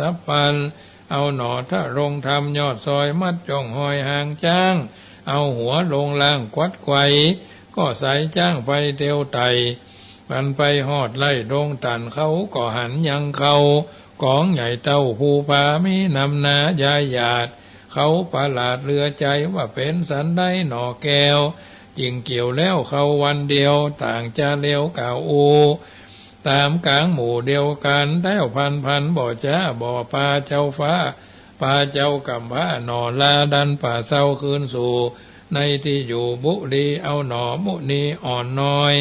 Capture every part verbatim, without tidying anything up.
สัพพัน เอาหน่อทะรงธรรมยอดซอย มัดจ้องฮอยหางจ๊าง เอาหัวลงล่างกวัดไขว่ ก็ใสจ๊างไปเตียวไต่ มันไปฮอดไร่ดงตัน เขาก็หันยังเขา ก๋องใหญ่เต้าภูผา มีนำนายายาด เขาประหลาดเหลือใจ๋ ว่าเป๋นสันใดหน่อแก้ว จึงเกี่ยวแล้วเขาวันเดียว ต่างจะเร็วกว่าอู้ ต๋ามก๋างหมู่เดียวกั๋น แต๊วพันพันบ่จ๊า บ่ปาเจ้าฟ้า ปาเจ้าก่ำพร้าหน่อ ลาดันป่าเซาคืนสู่ ในตี้อยู่บุรี เอาหน่อมุนีอ่อนน้อย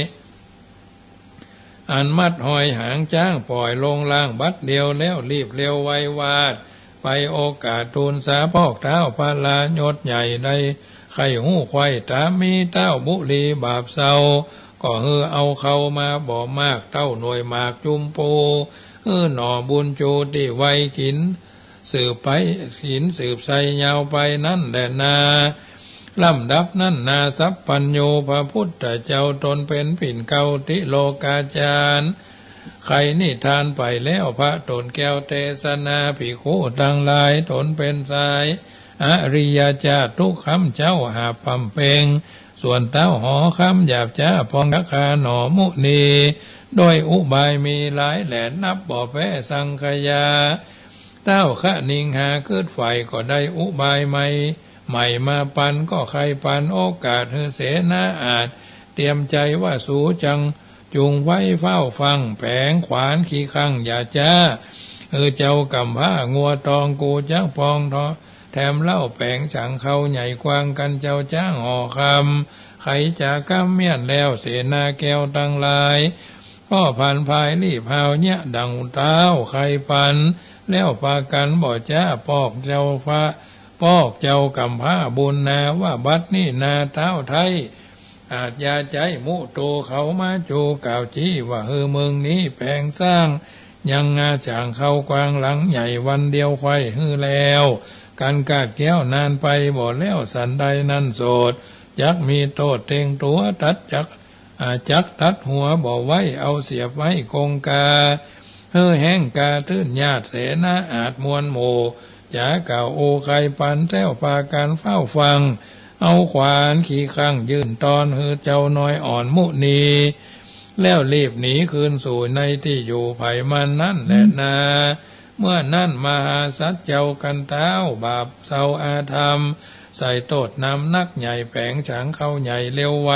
อันมัดฮอยหางจ๊าง ป่อยลงล่างบัดเดียว แล้วรีบเร็วไววาด ไปโอกาสทูลสาพอก ท้าวพระราชยศใหญ่ ได้ใค่ฮู้ไขว่ต๋าม มีเต้าบุรีบาปเซา ก็หื้อเอาเขามาบ่มาก เต้าหน่วยหมากจุมปู หื้อหน่อบุญจูตี้ไว้กิ๋น สืบไป กิ๋นสืบใส่ยาวไปนั้นแหละนา ลำดับนั้นนา สัพพัญญูพระพุทธเจ้า ตนเป๋นปิ่นเกล้าติโลกาจารย์ ใค่นิทานไปแล้ว พระต๋นแก้วเตสนา ภิกขุตังหลาย ต๋นเป๋นสายอริยเจ้า ทุกค่ำเจ๊าหาบปำเป็ง ส่วนเต้าหอคำหยาบจ๊า ปองจักฆ่าหน่อมุนี โดยอุบายมีหลายแหละ นับบ่แป๊สังขยา เต้าคะนิงหากึ๊ดใฝ่ ก็ได้อุบายใหม่ ใหม่มาปัน ก็ใค่ปันโอกาส หื้อเสนาอาชญ์ เตรียมใจ๋ว่า สูจักจุ่งไว้เฝ้าฟัง แป๋งขวานขี้ข้างอย่าจ๊า หื้อเจ้าก่ำพร้างัวตอง กูจักปองทอ แถมเล่าแป๋งสังเขาใหญ่กว้าง กั๋นเจ้าจ๊างหอคำ ใค่จะกำเมี้ยนแล้ว เสนาแก้วตังหลาย ก็ผันพายรีบฮาวเยียะ ดั่งเต้าใค่ปัน แล้วปากั๋นบ่จ๊า ปอกเจ้าฟ้า ปอกเจ้าก่ำพร้าบุญนา ว่าบัดนี้นาเต้าไท้ อาชญาใจ๊มุโตเขามาจู่ กล่าวจี้ว่า หื้อเมืองนี้แป๋งสร้าง ยังงาจ๋างเขากว้างหลังใหญ่ วันเดียวใค่หื้อแล้ว กั๋นกาดแก้วนานไปบ่แล้ว สันใดนั้นโสด จักมีโต้ษเต็งตั๋ว ตัดจัก อ่า จักตัดหัวบ่ไหว เอาเสียบไว้คงคา หื้อแห้งกาตื้นยาด เสนาอาชญ์มวลหมู่ จ๋ากล่าวอู้ใค่ปัน แต๊วปากั๋นเฝ้าฟัง เอาขวานขี้ข้างยื่นตอน หื้อเจ้าน้อยอ่อนมุนี แล้วรีบหนีคืนสู่ ในตี้อยู่ใผมันนั้นแหละนา เมื่อนั้นมหาสัตว์เจ้า กันเต้าบาปเซาอาธรรม ใส่โต้ษนำนักใหญ่ แป๋งสังเขาใหญ่เร็วไว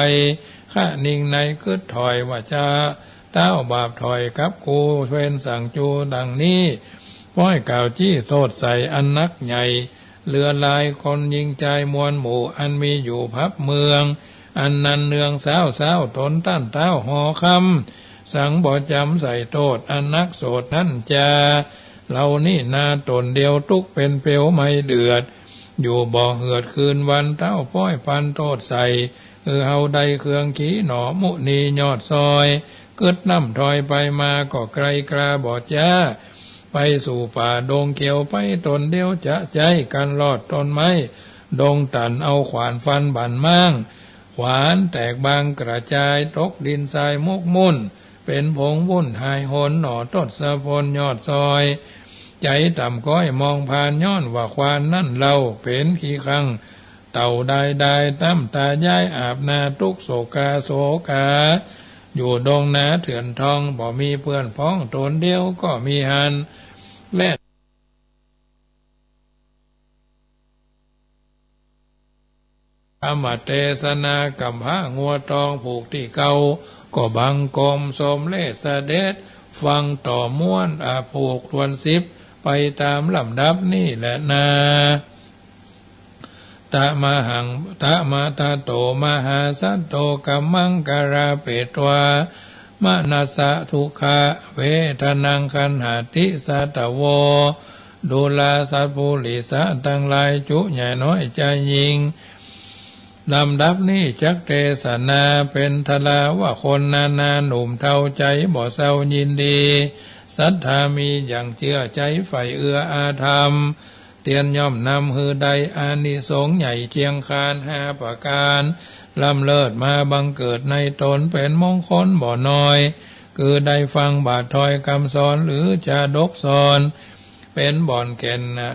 คะนิงในกึ๊ดถอยว่า จะเต้าบาปถอยกับกู เป๋นสังจูดั่งนี้ ป้อยกล่าวจี้โต้ษใส่อันนักใหญ่ เหลือหลายคนยิงจายมวลหมู่ อันมีอยู่พับเมือง อันนันเนืองเศร้าเศร้า ต๋นต้านเต้าหอคำ สังบ่จ๋ำใส่โต้ษ อันนักโสดนั้นจา เหล่านี้นาต๋นเดียว ตุ๊กเป๋นเปลวไหม้เดือด อยู่บ่เหือดคืนวัน เต้าป้อยปันโต้ษใส่ หื้อเฮาได้เคืองขีหน่อมุนียอดซอย กึ๊ดล่ำถอยไปมา ก็ไกลกล้าบ่จ๊า ไปสู่ป่าดงเขียวไปต๋นเดียว จะใจ๊กั๋นลอดต้นไม้ดงตัน เอาขวานฟันบั่นม้าง ขวานแตกบางกระจาย ตกดินทรายหมกมุ่น เป๋นผงวุ่นหายหน หน่อทศพลยอดซอย ใจ๋ต่ำก้อยมองผ่าน ย้อนว่าขวานนั้นเล่า เป๋นขี้ข้างเต่าดายดาย น้ำตาย้ายอาบหน้า ตุ๊กโศกาโศกา อยู่ดงนาเถื่อนทอง บ่มีเปื้อนพ้อง ต๋นเดียวก็มีหั้นแล ธรรมเตสนาก่ำพร้างัวตองผูกตี้เก๊า ก็บังคมสมเร็จเสด็จ ฟังต่อม้วน อ่า ผูกถ้วนสิบ ไปต๋ามลำดับนี้แหละนา ตะมะหัง ตะมะตะโต มหาสัตโต กัมมังกราเปตวา มนัสสะทุกขะเวทนัง ขันหาติ สัตวโว ดูราสัตว์ปุริสะตังหลาย จุใหญ่น้อยจายญิง ลำดับนี้จักเตสนา เป๋นทราว่าคนนานาหนุ่มเฒ่า ใจ๋บ่เศร้ายินดี ศรัทธามีอย่างเจื้อ ใจ๋ใฝ่เอื้ออาธรรม เตียนย่อมนำหื้อได้ อานิสงส์ใหญ่เจียงคานห้าประก๋าน ล้ำเลิศมาบังเกิดในต๋น เป๋นมงคลบ่น้อย คือได้ฟังบาทถ้อยกำสอน หรือจาดกสอน เป๋นบ่อนแก่นนา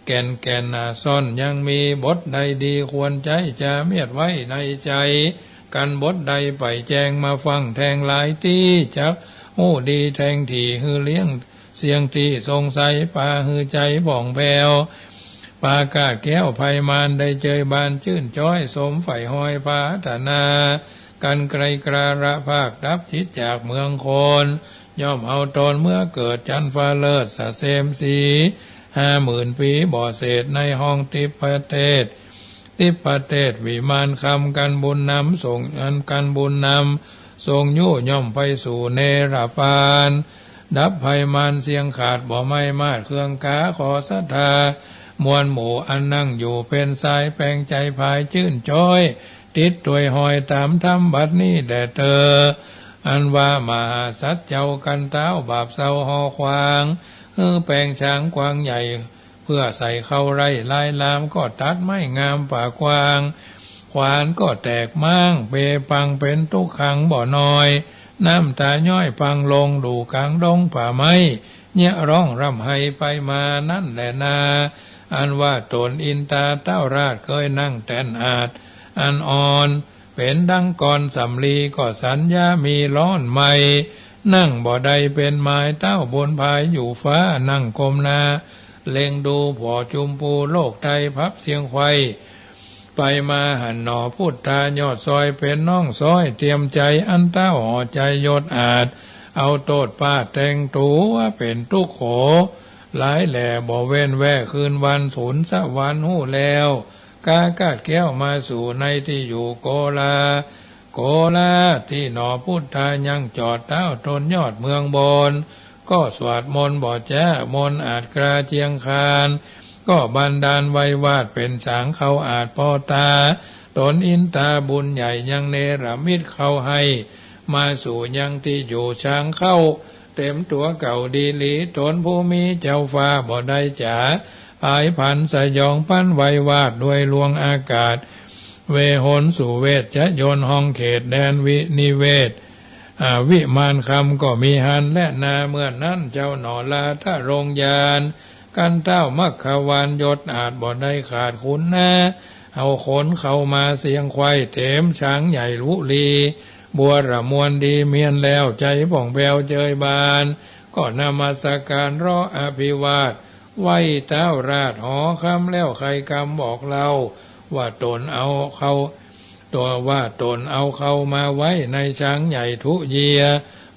แก่น แก่นนาซ่อน ยังมีบทใดดี ควรใจ๊จาเมียดไว้ในใจ๋ กันบทใดไปแจ้งมาฟังแทงหลายตี้ จักฮู้ดีแทงถี่ หื้อเลี้ยงเสียงตี้สงสัย ปาหื้อใจ๋ผ่องแผ้ว ปากาศแก้วไพมาร ได้เจยบานจื้นจ๊อย สมใฝ่ฮอยปรารถนา กันไกลกราละภาค ดับจิตจากเมืองคน ย่อมเอาตนเมือเกิด จันฟ้าเลิศสะเสมสี ห้าหมื่นปี๋บ่เศษ ในห้องทิพเทพ ทิพเทพวิมานคำ กันบุญนำส่ง อันกันบุญนำส่งอยู่ ย่อมไปสู่เนรปาน ดับภัยมารเสี้ยงขาด บ่ไม้มาดเครื่องกา ขอศรัทธามวลหมู่ อันนั่งอยู่เป๋นสาย แปงใจ๋ผายจื้นจ๊อย ติดตวยฮอยต๋ามธรรมบัดนี้แด่เตอ อันว่ามหาสัตว์เจ้า กันเต้าบาปเศร้าฮอควาง หื้อแป๋งช้างกวางใหญ่ เปื้อใส่เข้าไฮ่ลายลาม ก็ตัดไม้งามป่ากว้าง ขวานก็แตกม้าง เปปังเป๋นตุ๊กขังบ่น้อย น้ำตาย้อยปังลง ดู่ก๋างดงป่าไม้ เยียะฮ้องร่ำไห้ไปมา นั้นแหละนา อันว่าต๋นอินตาเต้าราช เกยนั่งแต้นอาสน์อันอ่อน เป๋นดังกรสำลี ก็สัญญามีฮ้อนไหม้ นั่งบ่ได้เป๋นหมาย เต้าบุญภายอยู่ฟ้า นั่งก้มหน้าเล็งดู ผ่อจุมปูโลกไตร พับเสียงไขว่ไปมา หั้นหนอพุทธายอดซอย เป๋นน้องซ้อยเตียมใจ๋ อันเต้าห่อใจ๋ยศอาสน์ เอาโต้ษป้าแต่งตั๋ว เป๋นตุ๊กข์โข หลายแหล่บ่เว้นแว่ คืนวันสูญสวรรค์ ฮู้แล้ว กากาศแก้วมาสู่ ในตี้อยู่โกลา โกลา ตี้หนอพุทธายังจอด เต้าตนยอดเมืองบน ก็สวดมนต์บ่จ๊ะ มนต์อาสน์กราเจียงคาน ก็บันดาลไววาท เป๋นสางเข้าอาสน์ปอตา ต๋นอินตาบุญใหญ่ ยังเนรมิตเข้าไฮ่ มาสู่ยังตี้อยู่ สางเข้าเต๋มตั๋วเก่าดีหลี ต๋นผู้มีเจ้าฟ้าบ่ได้จ๋า ผายผันสยองปันไววาท ด้วยลวงอากาศ เวหนสุเวชยนต์ ห้องเขตแดนวินิเวศ อ่า วิมานคำก็มีหั้นแลนา เมื่อนั้นเจ้าหนอลาทะลงยาน กันเต้ามัคควานยศอาสน์บ่ได้ขาดคุณนา เอาขนเข้ามาเสียงไขว่ เต๋มสางใหญ่ลุลี บัวระมวลดีเมียนแล้ว ใจ๋ผ่องแผ้วเจยบาน ก็นมัสการร้ออภิวาท ไหว้เต้าราชหอคำ แล้วไขกำบอกเล่า ว่าต๋นเอาเข้า ตั๋วว่าต๋นเอาเข้ามาไว้ในสางใหญ่ทุเยีย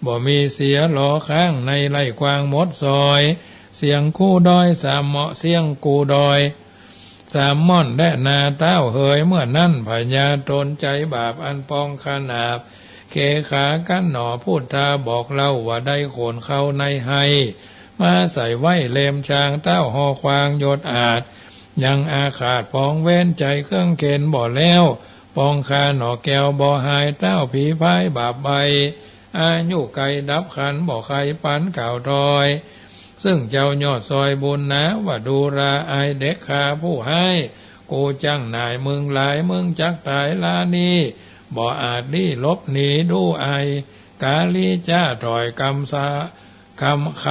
บ่มีเสียหลอข้าง ในไฮ่กว้างหมดซอย เสียงกู้ดอยสามเหมาะ เสียงกู้ดอยสามม่อนแลนา เต้าเหย เมื่อนั้นพญาต๋นใจ๋บาปอันปองขนาบ เขขากันหนอพุทธาบอกเล่า ว่าได้ขนเข้าในไฮ่ มาใส่ไว้เล็มสาง เต้าฮอควางยศอาสน์ ยังอาฆาตปองเวร ใจ๋เครื่องเข็ญบ่แล้ว ปองคาหนอแก้วบ่หาย เต้าผีพายบาปใบ้ อายุไกลดับขันบ่ไขปันกล่าวถอย ซึ่งเจ้ายอดซอยบุญนา ว่าดูราอายเด็กข้าผู้ฮ้าย กูจั้งหน่ายมึงหลาย มึงจักต๋ายลานี้ บ่อาจลี้หลบหนี ดูอายกาลีจ้าถอย กำสา กำ ก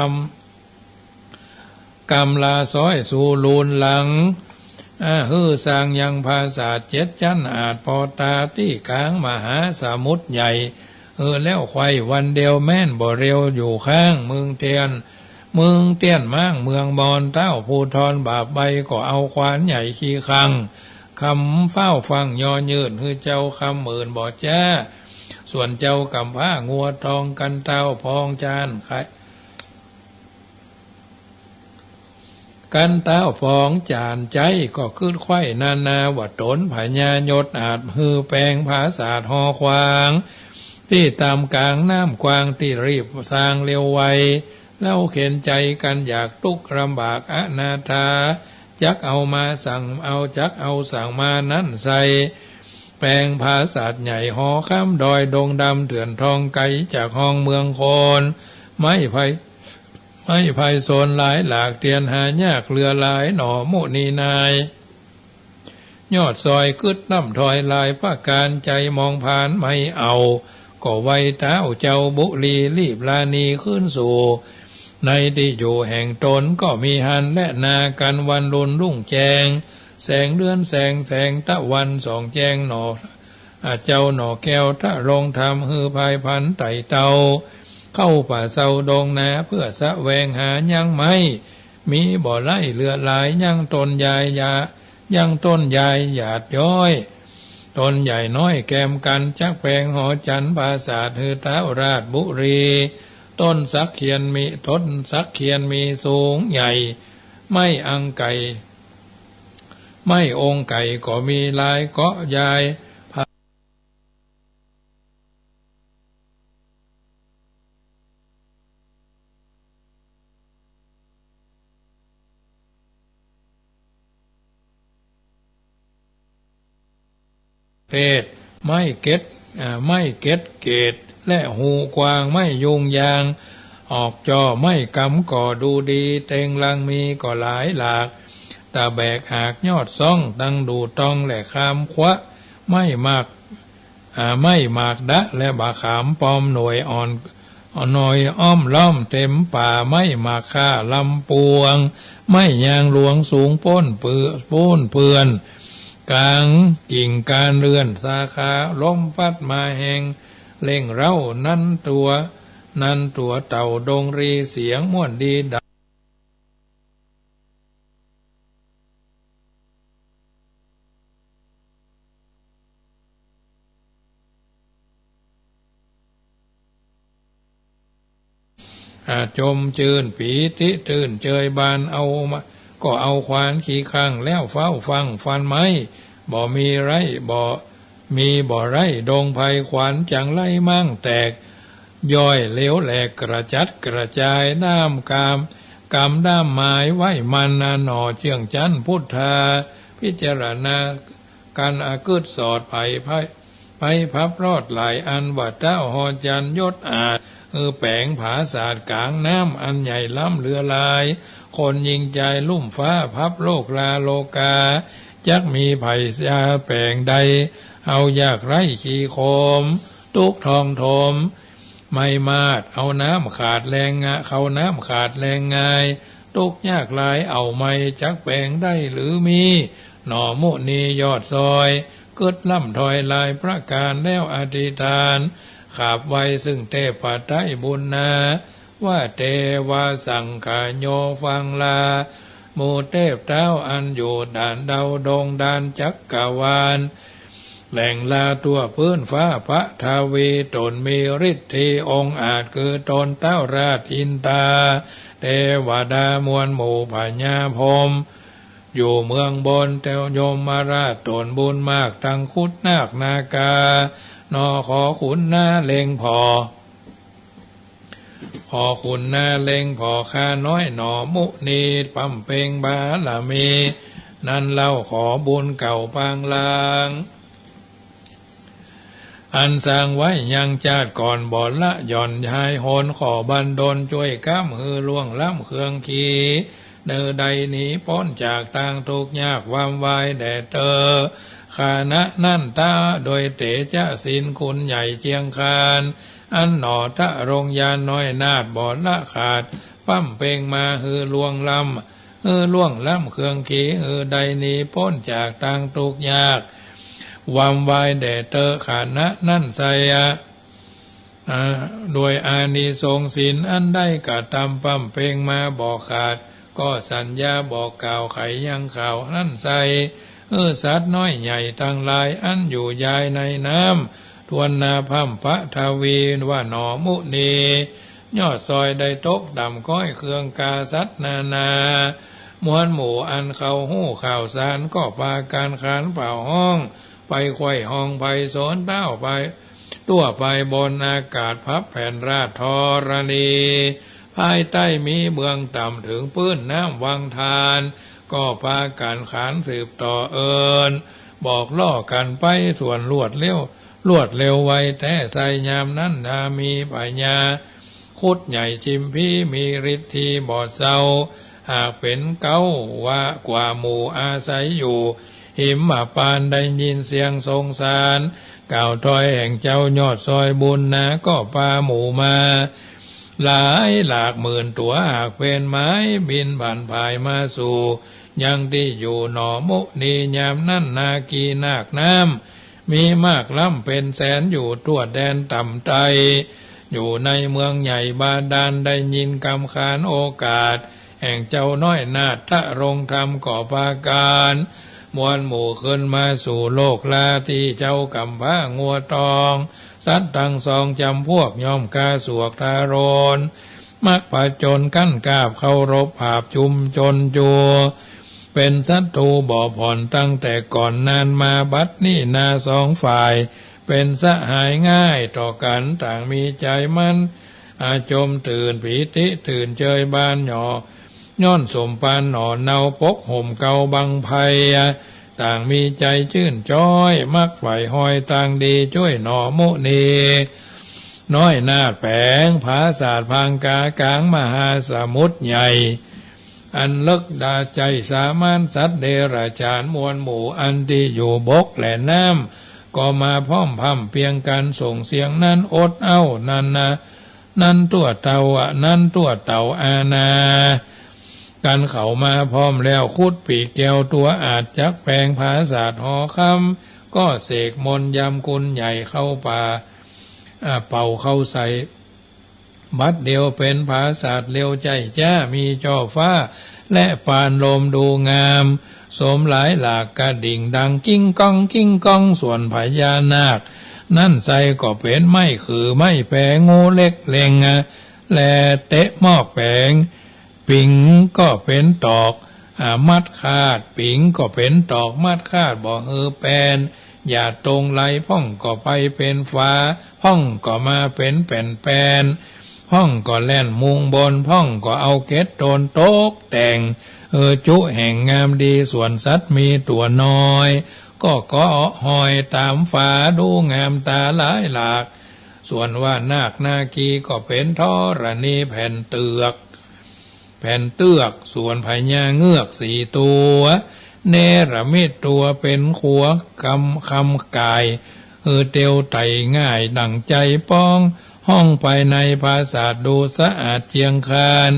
ำ กำลาซ้อยสู่ลูนหลัง อ่า หื้อสร้างยังผาสาทเจ็ดจั๊นอาสน์ปอตา ตี้ก๋างมหาสมุทรใหญ่ หื้อแล้วไขว่วันเดียว แม่นบ่เร็วอยู่ข้าง เมืองเตี้ยน เมืองเตี้ยนม้างเมืองมอน เต้าภูธรบาปใบ้ ก็เอาควานใหญ่ขี่คัง คำฟ้าวฟั่งยอยืด หื้อเจ้าคำหมื่นบ่จ๊า ส่วนเจ้ากำพร้างัวทอง กันเต้าพองจานไข กันเต้าพองจานใจ๋ ก็กึ๊ดไขว้นานา ว่าต๋นพญายศอาสน์ หื้อแป๋งผาสาทฮอควาง ตี้ต๋ามก๋างน้ำกว้าง ตี้รีบสร้างเร็วไว เล้าเข็ญใจ๋กันอยากตุ๊กข์ลำบากอนาถา จักเอามาสั่งเอา จักเอาสั่งมานั้นใส่ แป๋งผาสาทใหญ่ฮอคำ ดอยดงดำเถื่อนทอง ไก๋จากห้องเมืองคน ไม้ไผ่ ไม้ไผ่สนหลายหลาก เตียนหายากเหลือหลายหนอ มุนีนาย ยอดซอยกึ๊ดน้ำถอยหลายประก๋าน ใจ๋มองผ่านไม่เอา ก็ไหว้เต้าเจ้าบุรี รีบลาหนีคืนสู่ ในตี้อยู่แห่งต๋นก็มีหั้นแลนา กั๋นวันรุนรุ่งแจ้ง แสงเดือนแสง แสงตะวันส่องแจ้งหน่อ อาเจ้าหน่อแก้วทะลงธรรม หื้อพายพรรณไต่เต้า เข้าป่าเซาดงนา เปื้อแสวงหายังไม้ มีบ่ไร้เหลือหลาย ยังต้นใหญ่ยา ยังต้นใหญ่หยาดย้อย ต้นใหญ่น้อยแกมกั๋น จักแป๋งหอจันทร์ปราสาท หื้อท้าวราชบุรี ต้นสักเคียนมี ต้นสักเคียนมีสูงใหญ่ ไม้อังไก่ ไม้องค์ไก่ก็มีหลาย เกาะใหญ่ เพศ ไม้เกต อ่า ไม้เกตเกต และหูกว้าง ไม้ยุงยาง ออกจ่อ ไม้กำก็ดูดี เต็งลังมีก็หลายหลาก ตะแบกหากยอดซ้อง ตังดู่ตองและคามขวะ ไม้หมาก อ่า ไม้หมากดะและบ่าขามป้อม หน่วยอ่อน หน่วยอ้อมล้อมเต็มป่า ไม้หมากค่าลำปวง ไม้ยางหลวงสูงโป๊นเปื้อ โป๊นเปื้อน ก๋างกิ่งก้านเลื่อนสาขา ลมพัดมาแฮงเร่งเร้า นั้นตั๋ว นั้นตั๋วเต่าดงรี เสียงม่วนดีดัง อ่า จมจื้นปีติตื่นเจยบาน เอามา ก็เอาขวานขี้ข้าง แล้วเฝ้าฟังฟันไม้ บ่มีไร้ บ่ มีบ่ไร้ดงไพร ขวานจังไล่ม้างแตก ย่อยเหลวแหลกกระจัดกระจาย ด้ามกาม กำด้ามไม้ไว้มั่นนาหน่อ เจื้องจั้นพุทธา พิจารณา กั๋นอะกึ๊ดสอดไผ ไผ ไผพับรอดหลายอัน ว่าเต๊าฮอจันทร์ยศอาจ เออ แป๋งผาสาทก๋างน้ำ อันใหญ่ล้ำเหลือหลาย คนยิงจายลุ่มฟ้า พับโลกลาโลกา จักมีไผยาแป๋งใด เฮายากไร้ขี้โคม ตุ๊กข์ทองโถม ไม้มาด เอาน้ำขาดแลงงา เข้าน้ำขาดแลงง่าย ตุ๊กข์ยากหลาย เอาไม้จักแป๋งได้หรือมี หน่อมุนียอดซอย กึ๊ดล่ำถอยหลายประก๋าน แล้วอธิษฐาน ขาบไหว้ซึ่งเตพไตรบุญนา ว่า เตวาสังขโย ฟังลา หมู่เตพเต๊าอันอยู่ด่านดาวดงด่านจักกวาล แหล่งลาทั่วพื้นฟ้าปฐวี ต๋นมีฤทธีองอาจ คือต๋นเต๊าราชอินทา เตวดามวลหมู่พญาพรหม อยู่เมืองบน เตวยมราชต๋นบุญมาก ตังครุฑนาคนาคา หน่อขอขุนนาเล็งผ่อ ขอขุนนาเล็งผ่อข้าน้อยหน่อมุนี บำเพ็งบารมี นั้นเล่าขอบุญเก่าปางลาง อันสร้างไว้ยังจาติก่อน บ่ละหย่อนหายหน ขอบันดลจ้วยก๋ำ หื้อล่วงล้ำเครื่องขี เนอได้หนีป๊นจากตางตุ๊กข์ยากวำวายแด่เต๊อ ขณะนั้นต๋าโดยเตจะสินคุณใหญ่เจียงคาน อันหน่อทะรงยานน้อยนาถบ่ละขาด บำเพ็งมาหื้อล่วงล้ำ หื้อล่วงล้ำเครื่องขี หื้อได้หนีป๊นจากตางตุ๊กข์ยากวำวายแด่เต๊อ ขณะนั้นไซยะ อ่า โดยอานิสงส์สินอันได้กระทำบำเพ็งมาบ่ขาด ก็สัญญาบอกกล่าวไขยังข่าวนั้นไซ เออ สัตว์น้อยใหญ่ตังหลาย อันอยู่ยายในน้ำ ถ้วนนาพร่ำปฐวี ว่าหน่อมุนี ยอดซอยได้ตกต่ำก้อยเครื่องกาสัตว์นานา มวลหมู่อันเขาฮู้ข่าวสาร ก็ปากั๋นขานเป่าฮ้อง ไปไขว่ฮองไพศาลเต๊าไป ทั่วไปบนอากาศ พับแผ่นราชธรณี ภายใต้มีเบื้องต่ำ เถิงปื้นน้ำวังทาน ก็ปากั๋นขานสืบต่อเอิ้น บอกล่อกั๋นไปส่วนรวดเร็ว รวดเร็วไวแต๊ไซ ยามนั้นนามีพญาครุฑใหญ่ชิมพี มีฤทธีบ่เศร้า หากเป๋นเก๊าว่ากว่าหมู่อาศัยอยู่ หิมพานต์ได้ยินเสียงสงสาร กล่าวถ้อยแห่งเจ้ายอดซอยบุญนา ก็ปาหมู่มา หลายหลากหมื่นตั๋วหากเป๋นหมาย บินผันผายมาสู่ยังตี้อยู่หนอมุนี ยามนั้นนาคีนาคน้ำ มีมากล้ำเป๋นแสนอยู่ทั่วแดนต่ำไต้ อยู่ในเมืองใหญ่บาดาล ได้ยินกำขานโอกาส แห่งเจ้าน้อยนาฏรงค์ธรรมก็ปากั๋น มวลหมู่ขึ้นมาสู่โลกลา ตี้เจ้าก๋ำพร้างัวตอง สัตว์ตังสองจ๋ำพวก ย่อมกาสวกทารน มักผจญกั้นกราบ เคารพผาบจุมจนจู เป๋นศัตรูบ่ผ่อน ตั้งแต่ก่อนนานมา บัดนี้นาสองฝ่าย เป๋นสหายง่ายต่อกั๋น ต่างมีใจ๋หมั้น อาจมตื่นปีติตื่นเจยบานหย่อ ย้อนสมปานหน่อเนา ปกห่มเกาบังไพร ต่างมีใจ๋จื้นจ๊อย มักใฝ่ฮอยตางดี จ้วยหนอมุนี น้อยนาฏแป๋งผาสาทพางกากางมหาสมุทรใหญ่ อันเลิกดาใจ๋สามัญ สัตว์เดรัจฉานมวลหมู่ อันตี้อยู่บกและน้ำ ก็มาพร่อมพร่ำเพียงกั๋น ส่งเสียงนั้นอดเอ้า นั้นนา นั้นตั้วเต่าอะ นั้นตั้วเต่าอาณา กั๋นเข้ามาพร้อมแล้ว ขุดปีกแก้วตั๋วอาจ จักแป๋งผาสาทหอคำ ก็เสกมนต์ยำคุณใหญ่เข้าป่า อ่า เป่าเข้าใส่ บัดเดียวเป๋นผาสาทเร็วใจ้จ๊า มีจ้อฟ้าและปานลมดูงาม สมหลายหลากกระดิ่งดัง กิ้งก้อง กิ้งก้อง ส่วนพญานาคนั้นไส้ก็เป๋นไม้ขื่อไม้แผ งูเล็กเล็ง แลเตะมอกแป๋ง ปิงก็เป๋นตอก อ่า มัดคาด ปิงก็เป๋นตอก มัดคาดบ่หื้อแปน หยาดตรงไหล พ่องก็ไปเป๋นฝา พ่องก็มาเป๋นแป่นแปน พ่องก็แล่นมุงบน พ่องก็เอาเกล็ดโตนตกแต่ง เออ จุแห่งงามดี ส่วนสัตว์มีตั๋วน้อย ก็เกาะหอยต๋ามฝา ดูงามต๋าหลายหลาก ส่วนว่านาคนาคีก็เป๋นธรณีแผ่นเตือก แผ่นเตือก ส่วนพญาเงือกสี่ตั๋ว เนรมิตตั๋วเป๋นขัวกำ คำก่าย หื้อเตียวไต่ง่ายดั่งใจ๋ปอง ห้องภายในผาสาทดูสะอาดเจียงคาน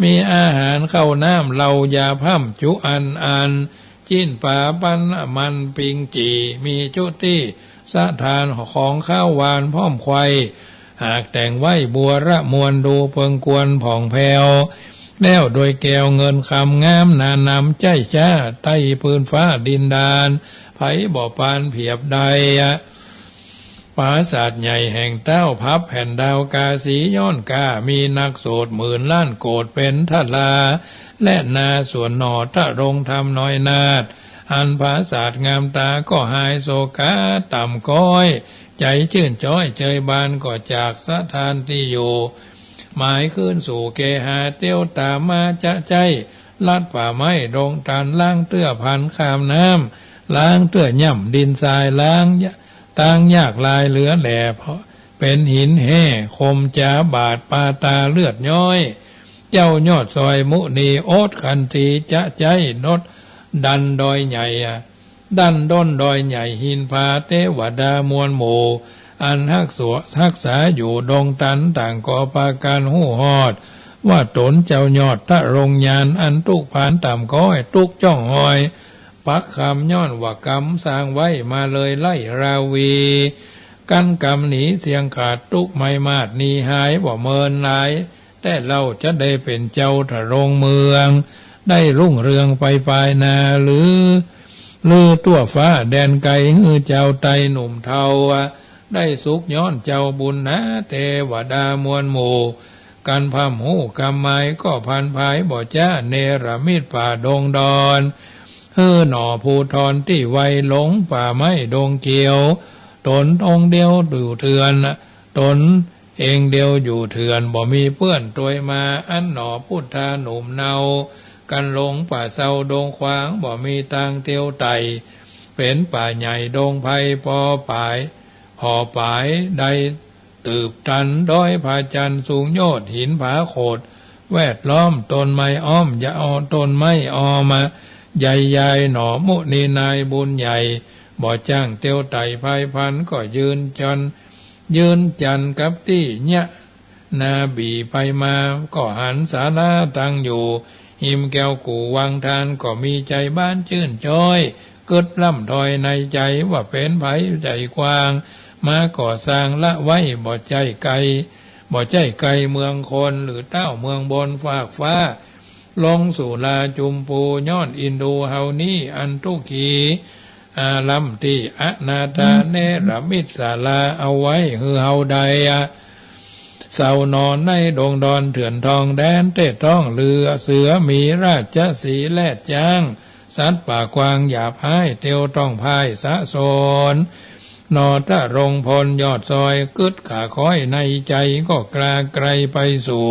มีอาหารข้าวน้ำเหล้ายาพร่ำจุอันอัน จิ๊นป๋าปันมันปิงจี่ มีจุตี้สะถานของข้าวหวานพร้อมไขว่ หากแต่งไว้บัวระมวล ดูเปิงควรผ่องแผ้ว แล้วโดยแก้วเงินคำงามนานำ ใจ้จ๊าใต้ปื้นฟ้าดินดาน ใผบ่ปานเผียบได้ ผาสาทใหญ่แห่งเต๊า พับแผ่นดาวกาสี ย้อนกามีนักโสดหมื่นล้านโกฏเป๋นทารา และนาส่วนหน่อทรงธรรมน้อยนาฏ อันผาสาทงามต๋าก็หายโศกา ต่ำก้อย ใจ๋จื้นจ๊อยเจยบาน ก็จากสถานตี้อยู่ หมายคืนสู่เกหา เตียวต๋ามมาจะใจ๊ ลัดป่าไม้ดงตัน ล้างเตื้อผันข้ามน้ำ ล้างเตื้อย่ำดินทราย ล้างตางยากลายเหลือแหล่ เป๋นหินแห้คมจ๋า บาดปาตาเลือดย้อย เจ้ายอดซอยมุนี อดขันตีจะใจ๊ดดดันดอยใหญ่ ดั้นด้นดอยใหญ่หินผา เตวดามวลหมู่ อันฮักษว- ฮักษาอยู่ดงตัน ต่างก็ปากั๋นฮู้ฮอด ว่าต๋นเจ้ายอดทรงญาณ อันตุ๊กข์ภันต่ำก้อย ตุ๊กข์จ้องฮอย ปักคำย้อนว่ากรรมสร้างไว้ มาเลยไล่ราวี กั้นกรรมหนีเสี้ยงขาด ตุ๊กข์ไม้มาดหนีหาย บ่เมินหลาย แต่เล่าจะได้เป๋นเจ้าทรงเมือง ได้รุ่งเรืองไปปายหน้า ลือ ลือทั่วฟ้าแดนไกล หื้อจาวไต้หนุ่มเฒ่า ได้สุขย้อนเจ้าบุญหนา เตวดามวลหมู่ กั๋นพร่ำฮู้กำหมาย ก็ผันผายบ่จ๊า เนรมิตป่าดงดอน หื้อหน่อภูธรตี้ไว หลงป่าไม้ดงเขียว ต๋นองค์เดียวอยู่เถื่อน ต๋น เองเดียวอยู่เถื่อน บ่มีเปื้อนตวยมา อันหน่อพุทธาหนุ่มเนา กั๋นหลงป่าเซาดงขวาง บ่มีตางเตียวไต่ เป๋นป่าใหญ่ดงไพร ปอปาย ผ่อปายได้ตืบตัน ดอยผาจันทร์สูงโยชน์ หินผาโขดแวดล้อม ต้นไม้อ้อม ยาวต้นไม้อ้อม ใหญ่ใหญ่หน่อมุนีนายบุญใหญ่ บ่จ้างเตียวไต่พายพัน ก็ยืนจันทร์ ยืนจันทร์กับตี้เยียะ นาบีไปมา ก็หันศาลาตั้งอยู่ ฮิมแก้วกู่วังทาน ก็มีใจ๋บานจื้นจ๊อย กึ๊ดล่ำถอยในใจ๋ ว่าเป๋นใผใจ๋กว้าง มาก่อสร้างละไว้ บ่ใจ้ไก๋ บ่ใจ้ไก๋เมืองคน หรือเต๊าเมืองบนฟากฟ้า ลงสู่ลาจุมปู ย้อนอินดูเฮานี้ อันตุ๊กขี อารัมตี้อนาถา เนรมิตศาลาเอาไว้ หื้อเฮาได้อะ เซาหนอในดงดอนเถื่อนทอง แดนเต๊ะต้องเรือ เสือหมีราชสีห์แรดจ๊าง สัตว์ป่ากวางหยาบฮ้าย เตียวต้องพ่ายสะสน นอตะรงพลยอดซอย กึ๊ดขาค้อยในใจ๋ ก็กล้าไก๋ไปสู่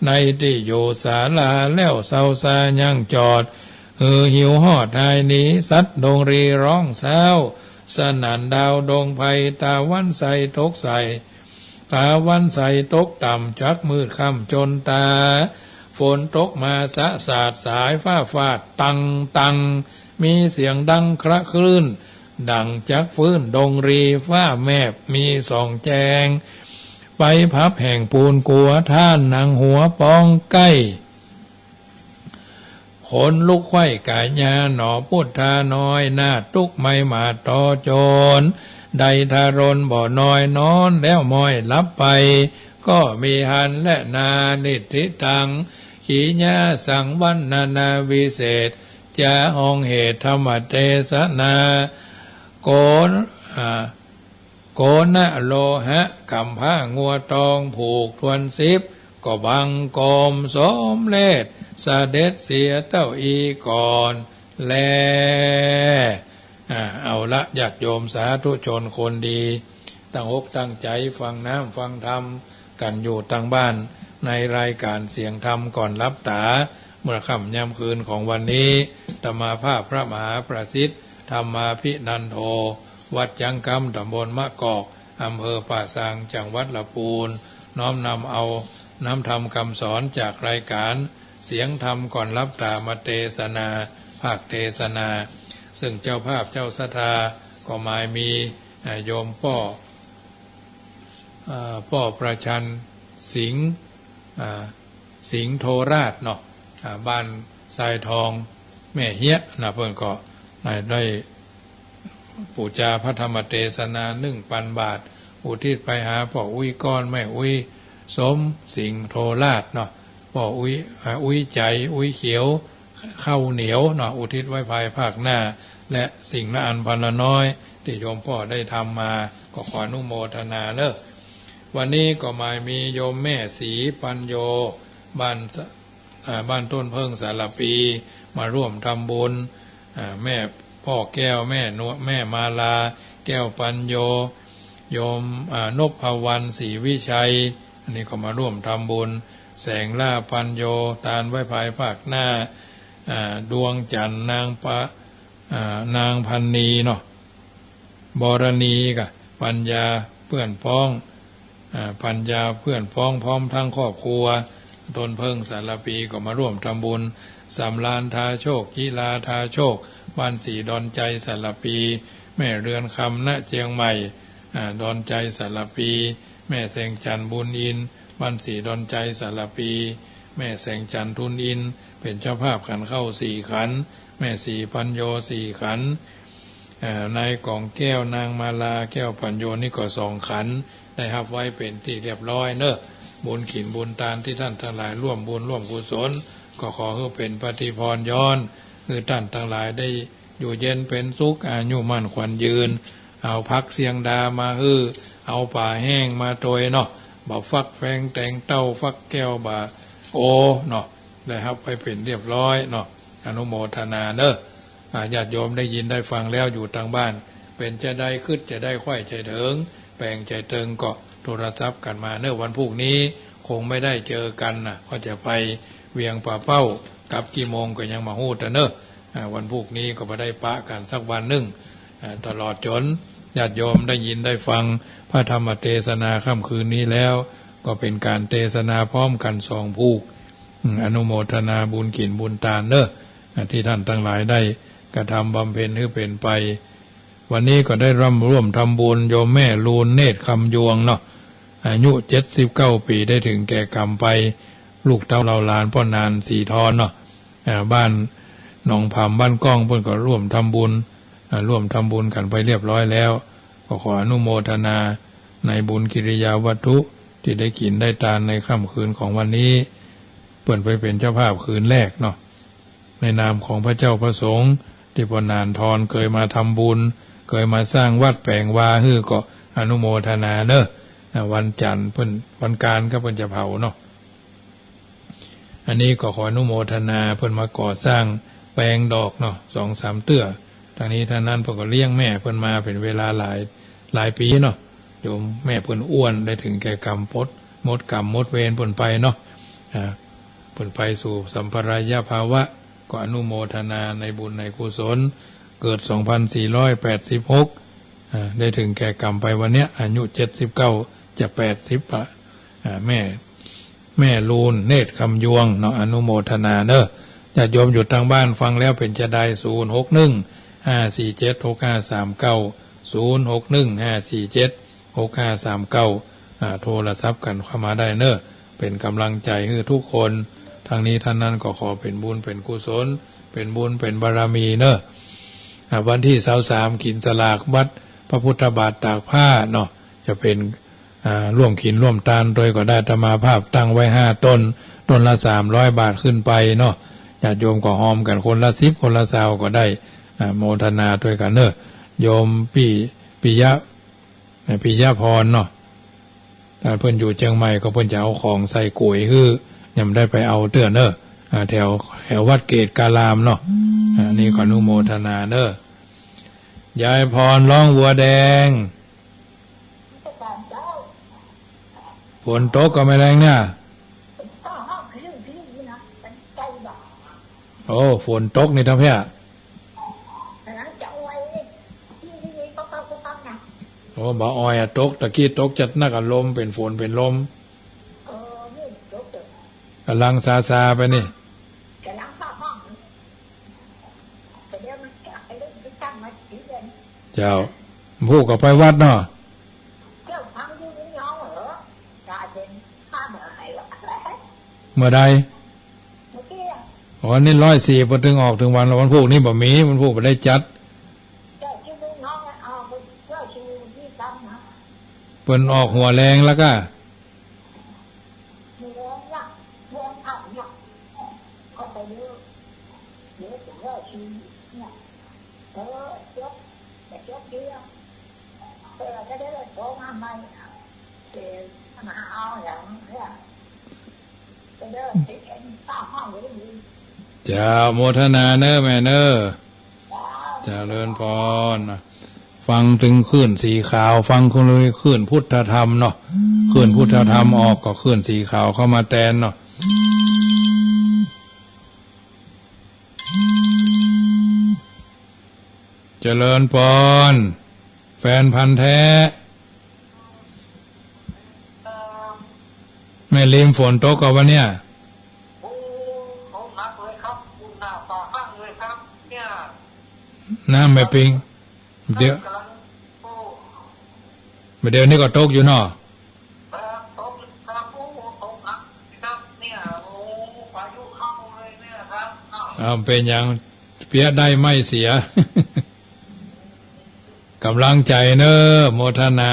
ในตี้อยู่ศาลา แล้วเซาซายังจอด หื้อหิวฮอดหายหนี สัตว์ดงรีร้องเซ้า สนั่นดาวดวงไพร ตาวันใสตกใส ตาวันใสตกต่ำ จักมืดค่ำจนต๋า ฝนตกมาสะสาด สายฟ้าฟาดตังตัง มีเสียงดังคระครื้น ดั่งจักฟื้นดงรี ฟ้าแมบมีส่องแจง ไปผับแห่งปูนกั๋ว ท่านหนังหัวปองใก้ ขนลุกไขว้ก๋ายา หนอปุทธาน้อย นาฏตุ๊กข์ไหม้หมาดต่อโจร ได้ทะรนบ่น้อย นอนแล้วม้อยหลับไป ก็มีหั้นแลนา นิทธิตัง ขีญาสังวรรณนาวิเศษ จาห้องเหตุธรรมเตสนา โกณ อ่า โกณะโลหะ ก๋ำผ้างัวตอง ผูกถ้วนสิบ ก็บังคมสมเลศ เสด็จเสียเต้าอี้ก่อนแล อ่า เอาละ ญาติโยมสาธุชนคนดี ตั้งอกตั้งใจ๋ฟังน้ำฟังธรรมกั๋นอยู่ตังบ้าน ในรายก๋านเสียงธรรมก่อนหลับต๋า เมื่อค่ำยามคืนของวันนี้ อาตมาภาพพระมหาประสิทธิ์ ธรรมาภินันโท วัดจังกำ ต๋ำบลมะกอก อำเภอป่าซาง จังหวัดละปูน น้อมนำเอาน้ำธรรมคำสอนจากรายก๋านเสียงธรรมก่อนหลับต๋ามาเตสนา ภาคเตสนา ซึ่งเจ้าภาพเจ้าศรัทธาก็หมายมี อ่า โยมป้อ อ่า ป้อประชันสิงห์ อ่า สิงห์โทราชเนาะ อ่า บ้านทรายทอง แม่เฮียนะ เปิ้นก็ อ่า ได้ปู๋จาพระธรรมเตสนาหนึ่งปันบาท อุทิศไปหาป้ออุ๊ยก้อน แม่อุ๊ยสม สิงห์โทราชเนาะ ป้ออุ๊ย อ่า อุ๊ยใจ๋ อุ๊ยเขียว ข้าวเหนียวเนาะ อุทิศไว้ภายภาคหน้า และสิ่งละอันพันละน้อย ตี้โยมป้อได้ทำมา ก็ขออนุโมทนาเนอะ วันนี้ก็หมายมีโยมแม่ศรีปัญโญ บ้าน อ่า บ้านต้นเพิ่งสารภี มาร่วมทำบุญ อ่า แม่ป้อแก้ว แม่นวล แม่มาลา แก้วปัญโญ โยม อ่า นพวรรณ ศรีวิชัย อันนี้ก็มาร่วมทำบุญ แสงล่าปัญโญ ตานไว้ภายภาคหน้า อ่า ดวงจันทร์ นางปะ อ่า นางพันนีเนาะ บรณีกะ ปัญญาเปื้อนพ้อง อ่า ปัญญาเปื้อนพ้อง พร้อมทั้งครอบครัว ต้นเพิ่งสารภีก็มาร่วมทำบุญ สำราญทาโชค จิราทาโชค บ้านศรีดอนชัยสารภี แม่เรือนคำ ณ เจียงใหม่ อ่า ดอนชัยสารภี แม่แสงจันทร์ บุญอินทร์ บ้านศรีดอนชัยสารภี แม่แสงจันทร์ ทุนอินทร์ เป๋นเจ้าภาพขันข้าวสี่ขัน แม่ศรีปัญโญสี่ขัน เอ่อ นายกองแก้ว นางมาลา แก้วปัญโญนี่ก็สองขัน ได้ฮับไว้เป๋นตี้เรียบร้อยเนอะ บุญขินบุญตานตี้ต้านตังหลายร่วมบุญร่วมกุศล ก็ขอหื้อเป๋นปาฏิภาณย้อน หื้อต้านตังหลายได้อยู่เย็นเป๋นสุข อายุมั่นขวัญยืน เอาผักเสียงดามาหื้อ เอาป๋าแห้งมาตวยเนาะ บ่าฟักแฟงแตงเต้า ฟักแก้ว บ่าโอเนาะ ได้ฮับไว้เป๋นเรียบร้อยเนาะ อนุโมทนาเนอะ อ่า ญาติโยมได้ยินได้ฟังแล้วอยู่ตังบ้าน เป๋นจาใด กึ๊ดจาใด ใค่ใจ๋เถิง แป๋งจาใจ๋เถิงก็โทรศัพท์กั๋นมาเนอะ วันพูกนี้คงไม่ได้เจอกั๋นนะ ก็จะไปเวียงป่าเป้า กลับกี่โมงก็ยังบ่ฮู้เต๊อะเนอะ อ่า วันพูกนี้ก็บ่ได้ปะกั๋นสักวันนึ่ง อ่า ตลอดจ๋นญาติโยมได้ยินได้ฟังพระธรรมเตสนาค่ำคืนนี้แล้ว ก็เป๋นก๋านเตสนาพร้อมกั๋นสองพูก อืม อนุโมทนาบุญขินบุญตานเนอะ อ่า ตี้ต้านตังหลายได้กระทำบำเพ็ญหื้อเป๋นไป วันนี้ก็ได้ร่ำร่วมทำบุญโยมแม่ลูนเนตรคำยวงเนาะ อายุเจ็ดสิบเก้าปี๋ ได้ถึงแก่กรรมไป ลูกเต้าเหล่าหลานป้อหนาน ศรีทรเนาะ อ่า บ้านหนองผำ บ้านก้อง เปิ้นก็ร่วมทำบุญ อ่า ร่วมทำบุญกั๋นไปเรียบร้อยแล้ว ก็ขออนุโมทนาในบุญกิริยาวัตถุตี้ได้กิ๋นได้ตานในค่ำคืนของวันนี้ เปิ้นไปเป๋นเจ้าภาพคืนแรกเนาะ ในนามของพระเจ้าพระสงฆ์ตี้ป้อหนานทรเกยมาทำบุญ เกยมาสร้างวัดแป๋งวาหื้อ ก็อนุโมทนาเนาะ อ่า วันจันทร์เปิ้น วันอังคารก็เปิ้นจะเผาเนาะ อันนี้ก็ขออนุโมทนา เปิ้นมาก่อสร้างแป๋งดอกเนาะ สองสามเตื้อ ตังนี้ตังนั้น เปิ้นก็เลี้ยงแม่เปิ้นมาเป๋นเวลาหลาย หลายปี๋เนาะ โยมแม่เปิ้นอ้วน ได้ถึงแก่กรรม ปด หมดกรรมหมดเวรเปิ้นไปเนาะ อ่า เปิ้นไปสู่สัมปรายภาวะ ก็อนุโมทนาในบุญในกุศล เกิดสองพันสี่ร้อยแปดสิบหก อ่า ได้ถึงแก่กรรมไปวันเนี้ย อายุเจ็ดสิบเก้า จะแปดสิบละ อ่า แม่ แม่ลูน เนตรคำยวงเนาะ อนุโมทนาเนาะ ญาติโยมอยู่ตางบ้านฟังแล้วเป๋นจาใด ศูนย์หกหนึ่ง ห้าสี่เจ็ด หกห้าสามเก้า ศูนย์หกหนึ่ง ห้าสี่เจ็ด หกห้าสามเก้า อ่า โทรศัพท์กั๋นเข้ามาได้เนาะ เป๋นก๋ำลังใจ๋หื้อทุกคน ตังนี้ตังนั้นก็ขอเป๋นบุญเป๋นกุศล เป๋นบุญเป๋นบารมีเนาะ อ่า วันตี้ซาวสาม กิ๋นสลากวัดพระพุทธบาทตากผ้าเนาะ จะเป๋น อ่า ร่วมกิ๋นร่วมตานตวยก็ได้ อาตมาภาพตั้งไว้ห้าต้น ต้นละสามร้อยบาทขึ้นไปเนาะ ญาติโยมก็ฮอมกั๋นคนละสิบ คนละซาวก็ได้ อ่า โมทนาตวยกั๋นเนาะ โยมปิ ปิยะ อ่า ปิยะพรเนาะ ถ้าเปิ้นอยู่เจียงใหม่ก็เปิ้นจะเอาของใส่ก๋วยหื้อ ยังบ่ได้ไปเอาเตื้อเนาะ อ่า แถว แถววัดเกตการามเนาะ อ่า นี่ก็อนุโมทนาเนาะ ยายพรร้องวัวแดง ฝนตกก่อแม่แลงเนี่ย โอ้ ฝนตกนี่ทางเพี้ย โอ้ บ่อ่อยอะ ตก ตะกี้ตกจัดหนักอะ ลม เป๋นฝนเป๋นลม ก๋ำลังซาๆ ไปนี่ เจ้า ผู้ก็ไปวัดเนาะ เมื่อใด อ๋อ นี่ร้อยสี่ พอเถิงออกเถิงวัน วันพูกนี่บ่มี วันพูกบ่ได้จัด เปิ้นออกหัวแลงแล้วก้า เจ้า โมทนาเน้อแม่เน้อ เจริญพร ฟังตึงคลื่นสีขาว ฟังคลื่นพุทธธรรมเนาะ คลื่นพุทธธรรมออกก็คลื่นสีขาวเข้ามาแตนเนาะ เจริญพร แฟนพันธุ์แท้ แม่ริม ฝนตกก่อวันเนี้ย โอ้ ตกหนักเลยครับ น้ำแม่ปิง เดี๋ยว เดี๋ยวนี้ก็ตกอยู่เนาะ เอา เป๋นหยัง เปียะได้ไม่เสีย ก๋ำลังใจ๋เน้อ โมทนา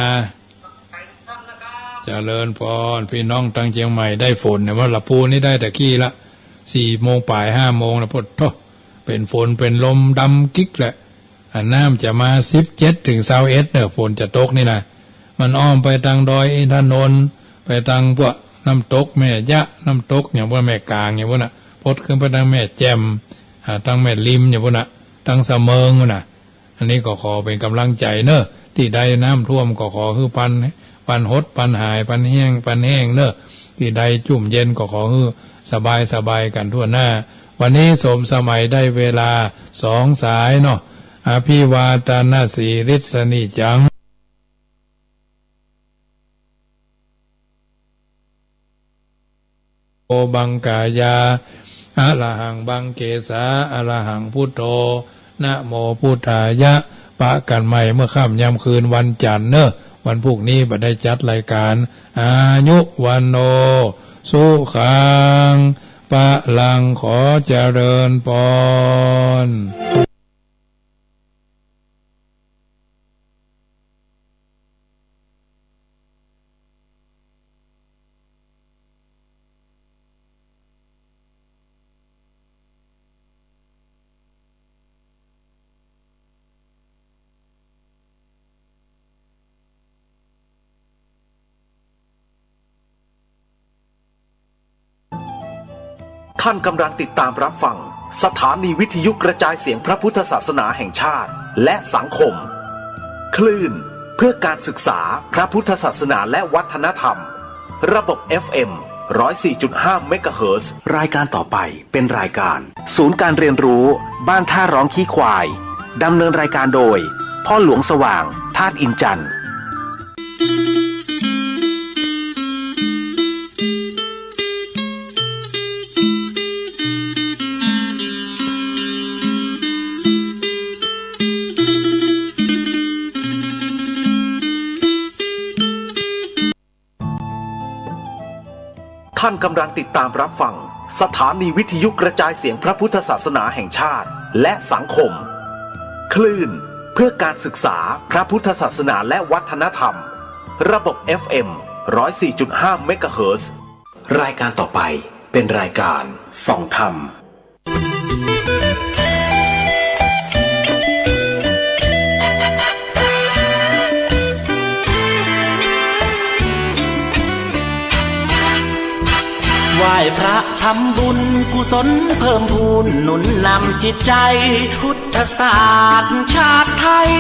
เจริญพร ปี้น้องตางเจียงใหม่ได้ฝนเนี่ย ว่าละปูนี่ได้ตะกี้ละ สี่โมงป๋าย ห้าโมงนะ โผดโธ่ เป๋นฝนเป๋นลมดำกิ๊กแหละ อันน้ำจะมาสิบเจ็ดเถิงซาวเอ็ดเน่อ ฝนจะตกนี่นะ มันอ้อมไปตางดอยอินทนนท์ ไปตางพวกน้ำตกแม่ยะ น้ำตกอย่างพวกแม่กลางอย่างพวกน่ะ พดขึ้นไปตางแม่แจ่ม อ่า ตางแม่ริมอย่างพวกน่ะ ตางสะเมิงพวกน่ะ อันนี้ก็ขอเป๋นก๋ำลังใจ๋เน่อ ตี้ใดน้ำท่วมก็ขอหื้อปัน ปันหด ปันหาย ปันแห้ง ปันแห้งเน่อ ตี้ใดจุ่มเย็นก็ขอหื้อสบายสบายกั๋นทั่วหน้า วันนี้สมสมัยได้เวลาสองสายเนาะ อภิวาทนสีลิสสะนิจจัง โอ บังกายา อะระหัง บังเกสา อะระหัง พุทโธ นะโมพุทธายะ ปะกั๋นใหม่เมื่อค่ำยามคืนวันจันทร์เน่อ วันพูกนี้บ่ได้จัดรายก๋าน อายุ วัณโณ สุขัง พลัง ขอเจริญปอน ท่านกำลังติดตามรับฟังสถานีวิทยุกระจายเสียงพระพุทธศาสนาแห่งชาติและสังคม คลื่นเพื่อการศึกษาพระพุทธศาสนาและวัฒนธรรม ระบบ เอฟ เอ็ม ร้อยสี่จุดห้า เมกะเฮิรตซ์ รายการต่อไปเป็นรายการ ศูนย์การเรียนรู้บ้านท่าร้องขี้ควาย ดำเนินรายการโดย พ่อหลวงสว่าง ธาตุอินจันทร์ ท่านกำลังติดตามรับฟังสถานีวิทยุกระจายเสียงพระพุทธศาสนาแห่งชาติและสังคม คลื่นเพื่อการศึกษาพระพุทธศาสนาและวัฒนธรรม ระบบ เอฟ เอ็ม ร้อยสี่จุดห้า เมกะเฮิรตซ์ รายการต่อไปเป็นรายการส่องธรรม ไหว้พระทำบุญกุศลเพิ่มพูนหนุนนำจิตใจ พุทธศาสตร์ชาติไทย